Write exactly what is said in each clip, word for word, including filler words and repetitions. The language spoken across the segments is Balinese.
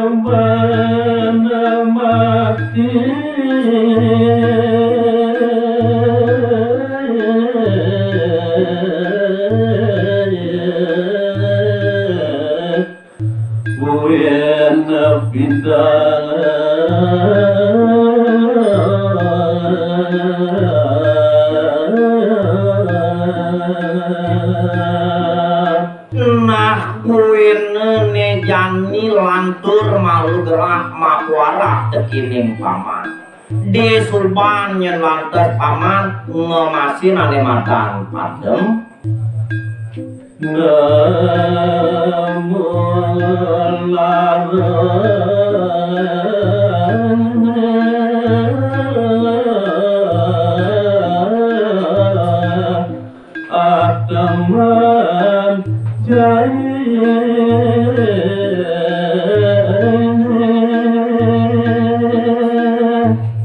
Sumbana mati. Kuwi ana bintang. Nah, kuwene ne jani lantur malu gerah makuarah tekining paman. Disuban nyen lantur paman ngemasin ane madan padem. Namun larang Ataman jaya.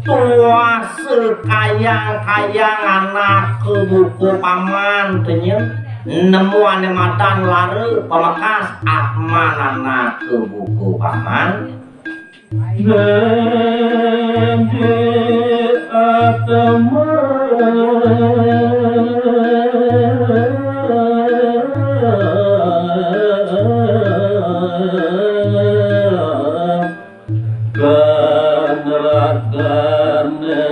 Tuah sekayang-kayang anak ke buku paman tenye. Nemu ane madan lara pamekas Atman anak ke buku paman. Nadi atama kanrakane.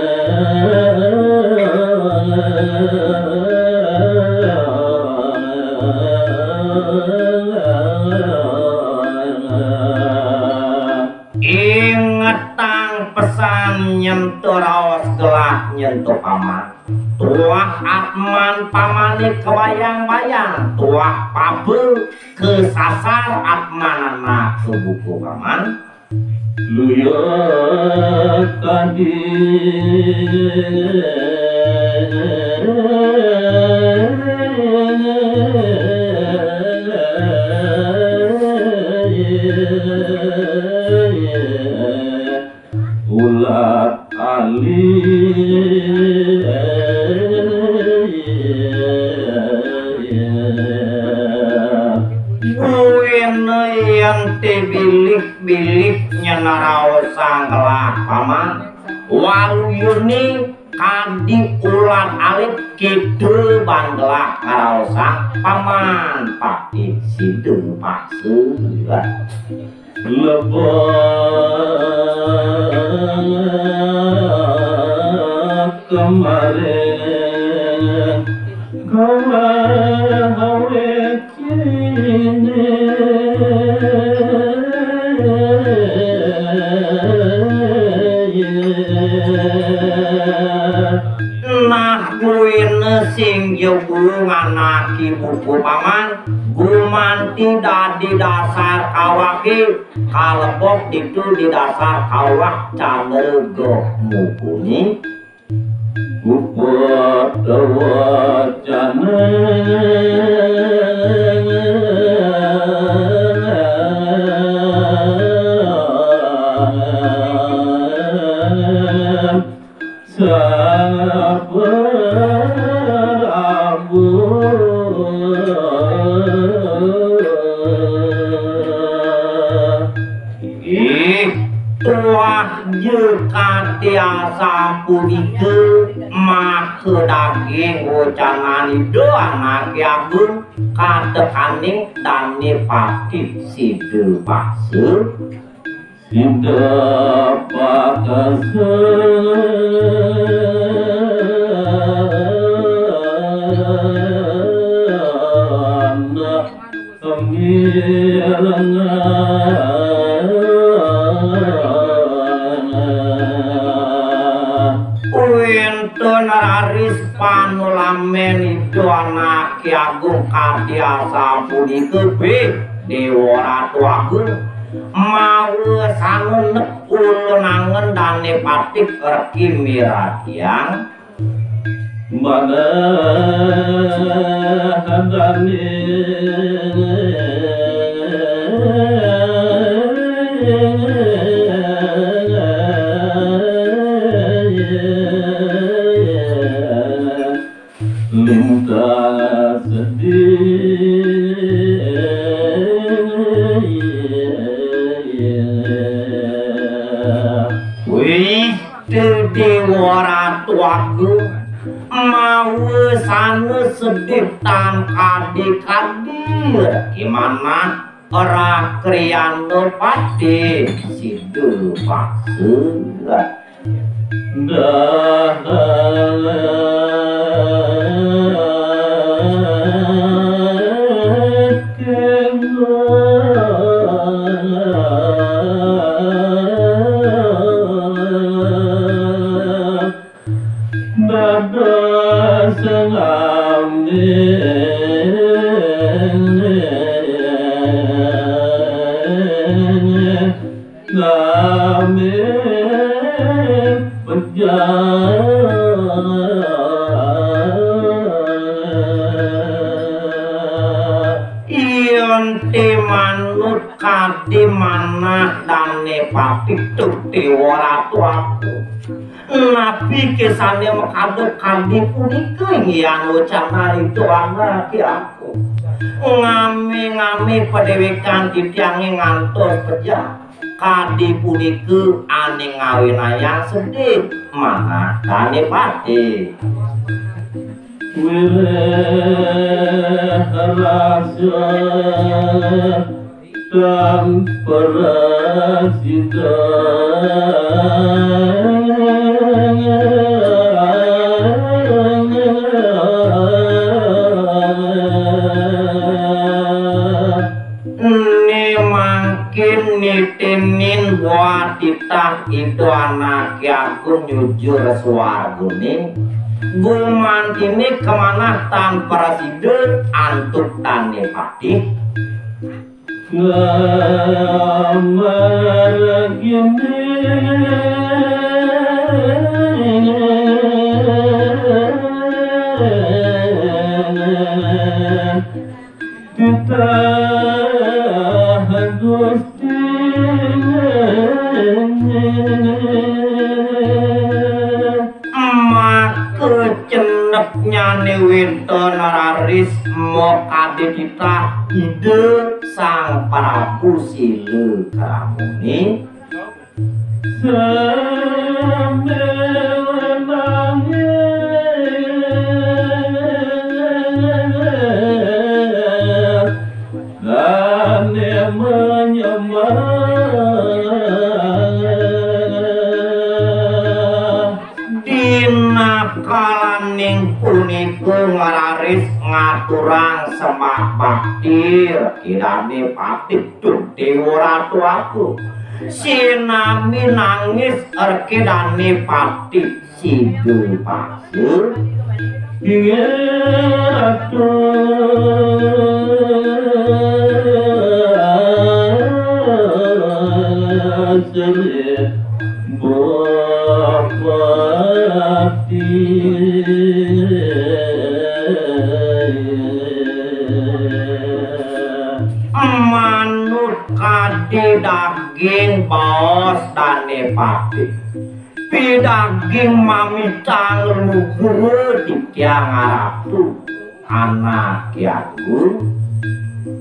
Ingetang pesan nyentuh raos gelah nyentuh paman. Tuah Atman pamane kebayang-bayang, tuah pabe kesasar Atman anak ke buku paman. Luya tadi. Ulat ali. Buin yen te bilih-bilih nyen raosang gelah paman. Waluyune kadi ulat alit kita ban gelah ngaraosang paman pati sida paksa. Lebet kemarin gawe kini. Nah, kuwene sing jebung anak ibu paman, gumanti dadi dasar kawake. Kalebok ditu di dasar kawah Candra Goh Mukuni. Upatawacana Sang Prabu. Ih, tuah ja kati asapunika maka daging wecanan Ida Anake Agung katekaning Dane Patih Sida Baksa. Sida pakasa anak semirengan. Wenten raris panulamen Ida Anake Agung kadi asapunika, bih Dewa Ratu Agung. Mawa sanunek ulun angen Dane Patih reki miratiang. Manah Dane. Cinta sedih. Wih, Déwa Ratu Agung, mawa sana sedih tan kadi-kadi, gimana ora kriyana pati sida paksa. Dah dados sami nami pejah. Yen ti manut kadi manah dane pati tukti ora tuaku. Napi kesane makada kadi punika, inggih anu wacana itu anake aku. Ngame-ngame padewekan titiange ngantos pejah. Kadi punika ane ngawinayang sedih manah dane pati. Wireh rasa tan prasida. Né mangkin nitinin buah titah Ida Anake Agung nyujur swargane, gumantine kamanah tan prasida antuk dane patih. Ngamargine. Titah Gusti. Maka ceneknyane wénten raris makadi titah Ida Sang Prabu Sila Kramane. Sambil nangis dane menyembah. Dina kalaning punika ngraris ngaturang sembah bakti ring Ida Dane Patih Déwa Ratu Agung. Sinami nangis ring Ida Dane Patih sida paksa. Inggih Ratu. Sri Bupati. Manut kadi daging baos Dane Patih. Pidaging mamitang luhur titiang Ratu Anake Agung.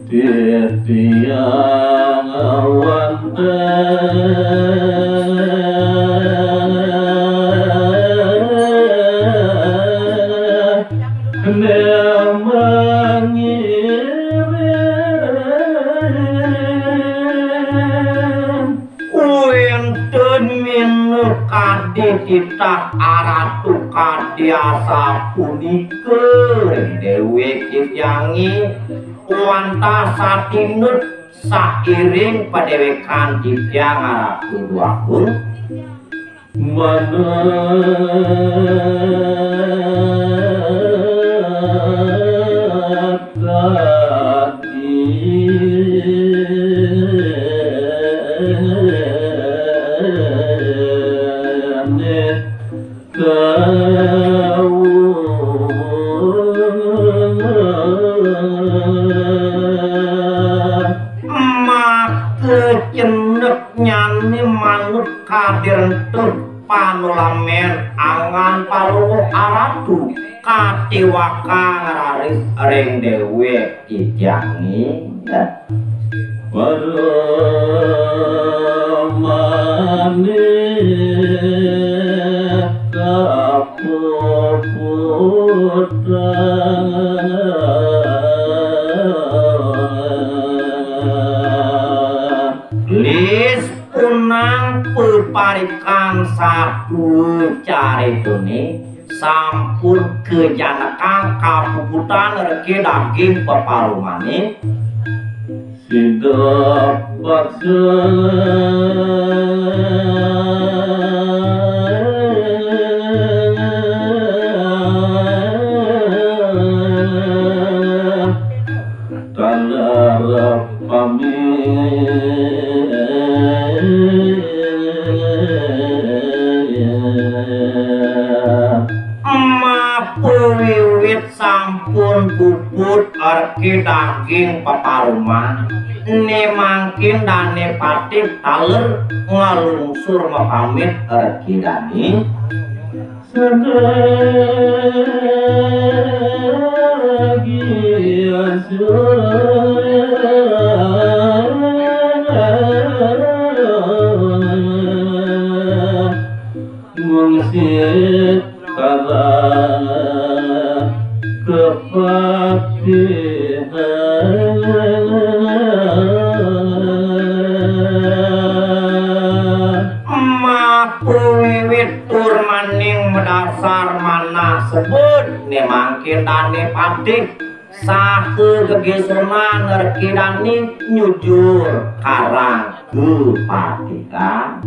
Titiang wantah ne mangiring. Wénten minakadi titah Aratu kadi asapunika ring déwék titiangé, wantah satinut sairing padéwékan titiang Aratu Déwa Agung. Manakadi kau. Maka ceneknyané manut kadi rentuh panulamen angan Palungguh Aratu katiwakang raris ring déwék titiangé. Paramané kapuputang. Lis punang peparikan satu carituné sampun kajanakang kapuputan reké daging peparumané. Sida paksa taler pamit. Mapawiwit sampun puput reké daging peparuman, né mangkin Dané Patih taler nglungsur mapamit reké dané. Sadagi asura. Mungsit karang kepatihan. Mapawiwit tur maning madasar manah sebut né mangkin Dané Patih. Saha gegisunan reké dané nyujur karang kepatihan.